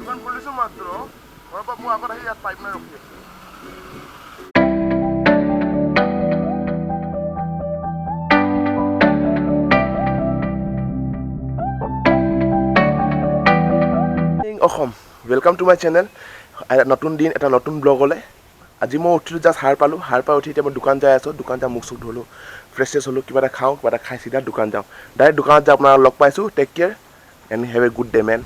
দোকান খুলিছোঁ মাত্ৰ, ঘৰৰ পৰা মোৰ আগত আহি ইয়াত পাইপ মাৰি ৰখি আছে। Assam, welcome to my channel. নতুন দিন, এটা নতুন ব্লগলৈ। আজি মই উঠিলোঁ, জাষ্ট সাৰ পালোঁ। সাৰ পাই উঠি এতিয়া মই দোকান যাই আছোঁ। দোকান যাই মুখ চুখ ধুলোঁ, ফ্ৰেছ চেছ হ'লোঁ, কিবা এটা খাওঁ, কিবা এটা খাই চিধা দোকান যাওঁ। ডাইৰেক্ট দোকানত যাই আপোনাক লগ পাইছোঁ। Take care and have a good day, man.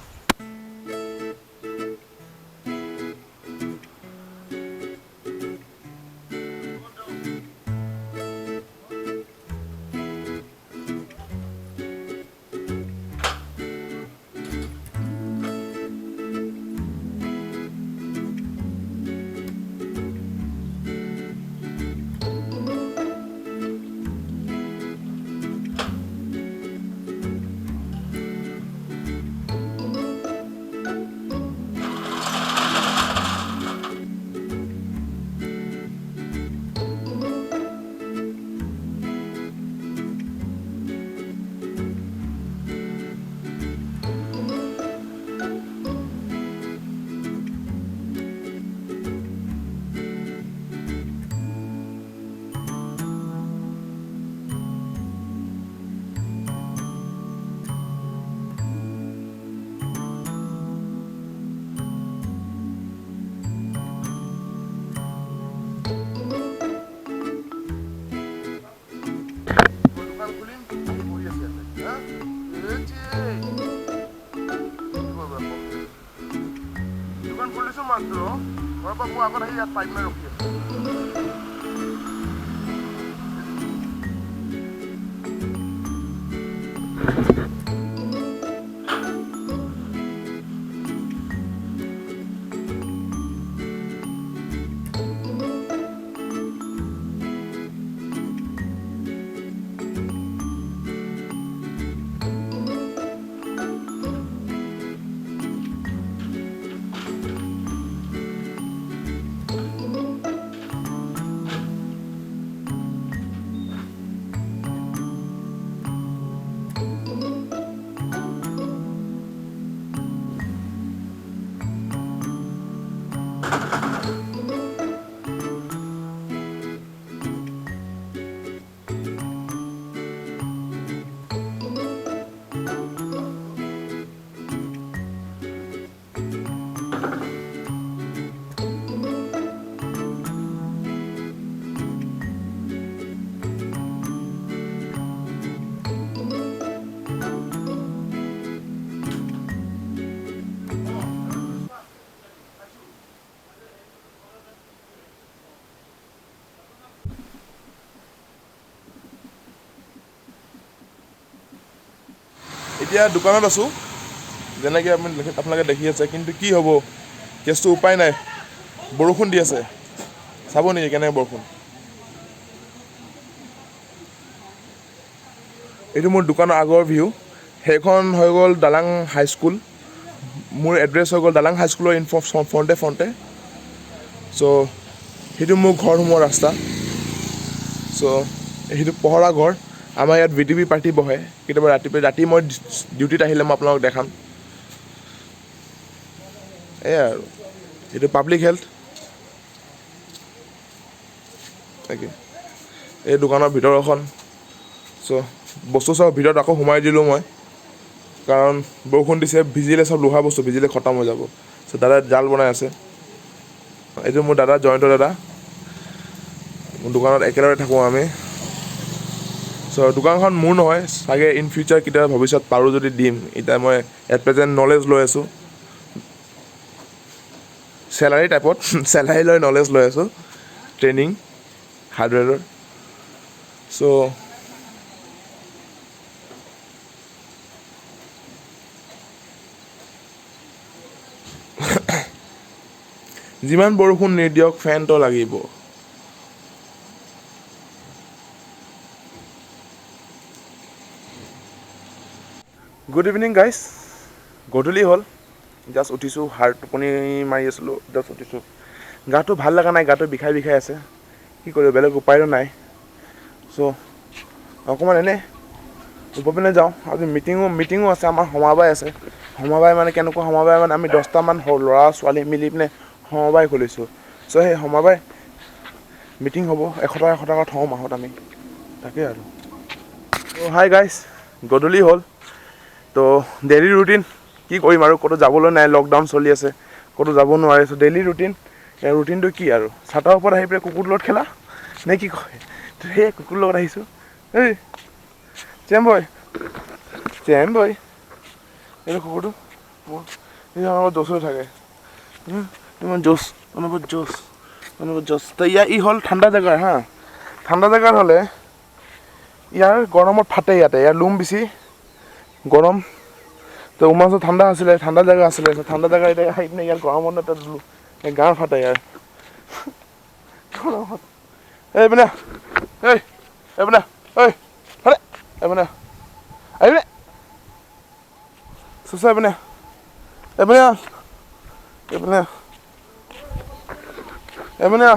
দোকান খুলিম, আহি বহি আছে ইয়াতে। হা? এই যে। কি কৰিব আকৌ? দোকান খুলিছোঁ মাত্ৰ, ঘৰৰ পৰা মোৰ আগত আহি ইয়াত পাইপ মাৰি ৰখি আছে। এতিয়া দোকানত আছোঁ, যেনেকৈ আপোনালোকে দেখি আছে। কিন্তু কি হ'ব, কেছটো উপায় নাই, বৰষুণ দি আছে। চাব নেকি কেনেকৈ বৰষুণ? এইটো মোৰ দোকানৰ আগৰ ভিউ। সেইখন হৈ গ'ল দালাং হাইস্কুল। মোৰ এড্ৰেছ হৈ গ'ল দালাং হাইস্কুলৰ ইন ফ্ৰণ্টে ফ্ৰণ্টে। চ' সেইটো মোৰ ঘৰ সোমোৱা ৰাস্তা। চ' সেইটো পহৰা ঘৰ। আমাৰ ইয়াত ভি ডি পি পাৰ্টি বহে কেতিয়াবা ৰাতিপুৱা। ৰাতি মই ডিউটিত আহিলে মই আপোনালোকক দেখাম। এয়াই আৰু, এইটো পাব্লিক হেল্থ। তাকে এই দোকানৰ ভিতৰখন। চ' বস্তু চব ভিতৰত আকৌ সোমাই দিলোঁ মই, কাৰণ বৰষুণ দিছে, ভিজিলে চব লোহা বস্তু ভিজিলে খতম হৈ যাব। চ' দাদাই জাল বনাই আছে। এইটো মোৰ দাদা, জয়ন্ত দাদা। মোৰ দোকানত একেলগে থাকোঁ আমি। চ' দোকানখন মোৰ নহয় চাগে, ইন ফিউচাৰ কেতিয়াবা ভৱিষ্যত পাৰোঁ যদি দিম। এতিয়া মই এট প্ৰেজেণ্ট নলেজ লৈ আছোঁ, চেলাৰী টাইপত, চেলাৰী লৈ নলেজ লৈ আছোঁ, ট্ৰেইনিং হাৰ্ডৱেৰৰ। চ' যিমান বৰষুণ নিদিয়ক, ফেনটো লাগিব। গুড ইভিনিং গাইজ, গধূলি হ'ল, জাষ্ট উঠিছোঁ। সাৰ টোপনি মাৰি আছিলোঁ, জাষ্ট উঠিছোঁ। গাটো ভাল লগা নাই, গাটো বিষাই বিষাই আছে। কি কৰিব, বেলেগ উপায়ো নাই। চ' অকণমান এনেই ওপৰ পিনে যাওঁ। আজি মিটিঙো আছে, আমাৰ সমবায় আছে। সমবায় মানে কেনেকুৱা সমবায়, মানে আমি 10টামান ল'ৰা ছোৱালী মিলি পিনে সমবায় খুলিছোঁ। চ' সেই সমবায় মিটিং হ'ব, 100 টকা 100 টকা থওঁ মাহত আমি, তাকে আৰু। ত' হাই গাইজ, গধূলি হ'ল। তো ডেইলি ৰুটিন কি কৰিম আৰু, ক'তো যাবলৈ নাই, লকডাউন চলি আছে, ক'তো যাব নোৱাৰে। চ' ডেইলি ৰুটিন, ৰুটিনটো কি আৰু, ছাতৰ ওপৰত আহি পেলাই কুকুৰ লগত খেলা নে কি কয়। তো সেই কুকুৰ লগত আহিছোঁ। এই চেম বয়, চেম বয়, এইটো কুকুৰটো মোৰ এই জোচ হৈ থাকে, ইমান জোচ, অনবৰত জোচ, অনবৰত জোচ। তো ইয়াৰ ই হ'ল ঠাণ্ডা জেগাৰ, হা, ঠাণ্ডা জেগাৰ হ'লে ইয়াৰ গৰমত ফাটে, ইয়াতে ইয়াৰ লোম বেছি গৰম। তো উমাচত ঠাণ্ডা আছিলে, ঠাণ্ডা জেগা আছিলে, ঠাণ্ডা জেগা এতিয়া আহি পিনে ইয়াৰ গৰমত তাত গাঁৰ ফাটে ইয়াৰ গৰমত। এই পিনে, এই এইপিনে, ঐ ফালে, এইপিনে আহিবি চুচা, এইপিনে, এইপিনে, এইপিনে, এইপিনে।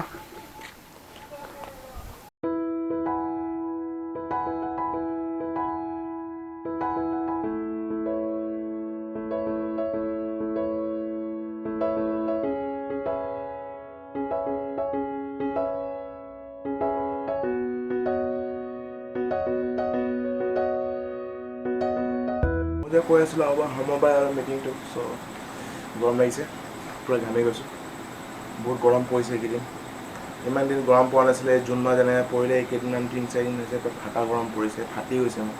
মই যে কৈ আছিলোঁ আমাৰ সমবায় আৰু মিটিংটো। চ' গৰম লাগিছে, পূৰা ঘামি গৈছোঁ, বহুত গৰম পৰিছে এইকেইদিন। ইমান দিন গৰম পৰা নাছিলে, জুন মাহ যেনেকৈ পৰিলে, এইকেইদিনমান 3-4 দিন হৈছে ফাটা গৰম পৰিছে, ফাটি গৈছে মোৰ।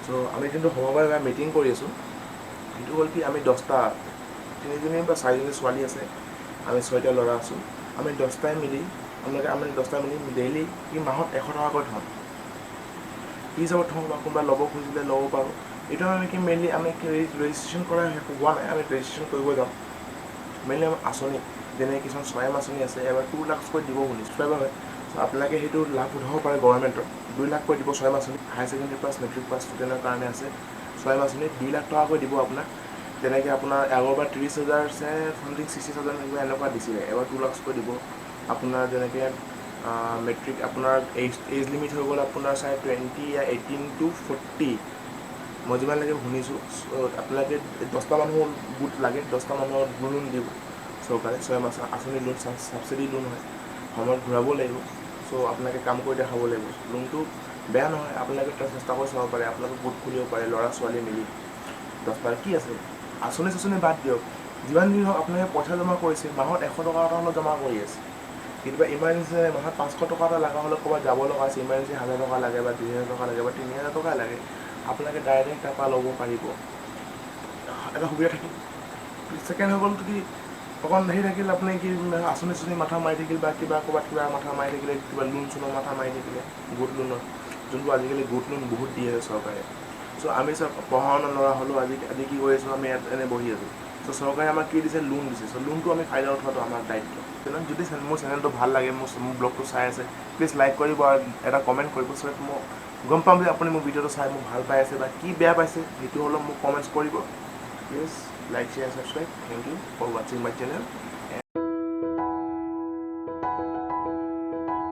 চ' আমি যোনটো সমবায় মিটিং কৰি আছোঁ, সেইটো হ'ল কি, আমি 10টা, 3জনী বা 4জনী ছোৱালী আছে, আমি 6টা ল'ৰা আছোঁ। আমি 10টাই মিলি, আমি 10টা মিলি ডেইলি কি মাহত 100 টকাকৈ থওঁ, কি হিচাপত থওঁ বা কোনোবা ল'ব খুজিলে ল'ব পাৰোঁ। এইটো আমি কি মেইনলি আমি ৰেজিষ্ট্ৰেশ্যন কৰা হোৱা নাই, আমি ৰেজিষ্ট্ৰেশ্যন কৰিব যাওঁ। মেইনলি আমাৰ আঁচনি, যেনে কিছুমান স্বয়ং আঁচনি আছে, এবাৰ 2 লাখকৈ দিব শুনিছোঁ, ছাবস্ক্ৰাইবাৰ হয়। চ' আপোনালোকে সেইটো লাভ উঠাব পাৰে, গভৰ্ণমেণ্টৰ 2 লাখকৈ দিব স্বয়ং আঁচনি। Higher secondary pass, matric pass ষ্টুডেণ্টৰ কাৰণে আছে স্বয়ং আঁচনি, 2 লাখ টকাকৈ দিব আপোনাক। যেনেকৈ আপোনাৰ আগৰবাৰ 30,000 চামথিং 60,000 কিবা এনেকুৱা দিছিলে, এবাৰ 2 লাখকৈ দিব আপোনাৰ। যেনেকৈ মেট্ৰিক আপোনাৰ এজ লিমিট হৈ গ'ল আপোনাৰ চাই 20 ইয়া 18 to 40, মই যিমানলৈকে শুনিছোঁ। আপোনালোকে 10টা মানুহৰ গোট লাগে, 10টা মানুহৰ লোন দিব চৰকাৰে, 6 মাহ আঁচনি লোন, ছাবচিডি লোন হয়, সময়ত ঘূৰাব লাগিব। চ' আপোনালোকে কাম কৰি দেখাব লাগিব। লোনটো বেয়া নহয়, আপোনালোকে চেষ্টা কৰি চাব পাৰে, আপোনালোকে গোট খুলিব পাৰে ল'ৰা ছোৱালী মিলি 10টা। কি আছে আঁচনি চাঁচনি বাদ দিয়ক, যিমান দিন হওক আপোনালোকে পইচা জমা কৰিছে, মাহত 100 টকা এটা হ'লেও জমা কৰি আছে। কেতিয়াবা ইমাৰ্জেঞ্চি মাহত 500 টকা এটা লগা হ'লেও ক'ৰবাত যাব লগা আছে, ইমাৰ্জেঞ্চি 1000 টকা লাগে বা 2000 টকা লাগে বা 3000 টকা লাগে, আপোনালোকে ডাইৰেক্ট তাৰপৰা ল'ব পাৰিব, এটা সুবিধা থাকিল। ছেকেণ্ড হৈ গ'ল কি, অকণ হেৰি থাকিল, আপুনি কি আঁচনি চাঁচনি মাথা মাৰি থাকিল বা কিবা ক'ৰবাত কিবা মাথা মাৰি থাকিলে, কিবা লোন চোনৰ মাথা মাৰি থাকিলে, গোট লোনৰ, যোনটো আজিকালি গোট লোন বহুত দি আছে চৰকাৰে। চ' আমি চব পঢ়া শুনা ল'ৰা হ'লেও আজি কি কৰি আছোঁ, আমি ইয়াত এনে বহি আছোঁ। চ' চৰকাৰে আমাক কি দিছে, লোন দিছে। চ' লোনটো আমি ফাইদা উঠোৱাটো আমাৰ দায়িত্ব। যদি মোৰ চেনেলটো ভাল লাগে, মোৰ ব্লগটো চাই আছে, প্লিজ লাইক কৰিব আৰু এটা কমেণ্ট কৰিব, চ' মই গম পাম যে আপুনি মোৰ ভিডিঅ'টো চাই মোক ভাল পাই আছে বা কি বেয়া পাইছে, সেইটো হ'লেও মোক কমেণ্টছ কৰিব। Please like, share, subscribe. Thank you for watching my channel.